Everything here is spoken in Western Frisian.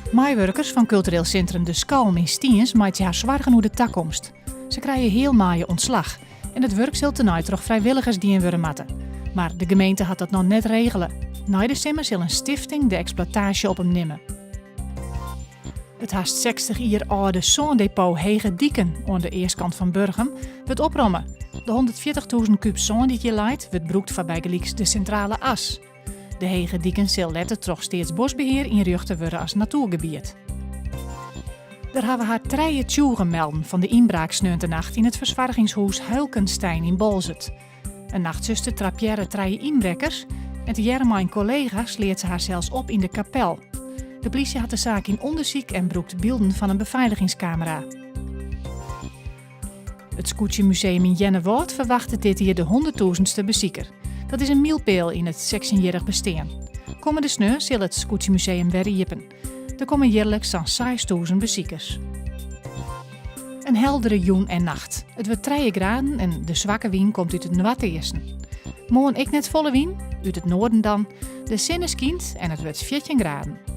Meiwurkers fan kultureel sintrum De Skalm yn Stiens meitsje har soargen oer de takomst. Se krije heal maaie ûntslach en it wurk sil tenei troch frijwilligers dien wurde moatte. Mar de gemeente hat dat noch net regele. Nei de simmer sil in stifting de eksploitaasje op him nimme. It hast 60 jier âlde sândepot Hege Diken oan de eastkant fan Burgum wurdt opromme. De 140.000 kúb sân dy't hjir leit, wurdt brûkt foar bygelyks de Sintrale As. De Hege Diken sil letter troch Steatsboskbehear ynrjochte wurde as natoergebiet. Der hawwe har trije tsjûgen melden fan de ynbraak sneontenacht yn it fersoargingshûs Huylckenstein yn Boalsert. In nachtsuster trapearre trije ynbrekkers en tegearre mei in kollega sleat se harsels op yn de kapel. De plysje hat de saak yn ûndersyk en brûkt bylden fan in befeiligingskamera. It Skûtsjemuseum yn Earnewâld ferwachtet dit jier de hûnderttûzenste besiker. Dat is in mylpeal yn it sechstjinjierrich bestean. Kommende sneon sil it Skûtsjemuseum wer iepen. Der komme jierliks sa'n 6000 besikers. In heldere jûn en nacht. It wurdt trije graden en de swakke wyn komt út it noardeasten. Moarn ek net folle wyn, út it noarden dan. De sinne skynt en it wurdt 14 graden.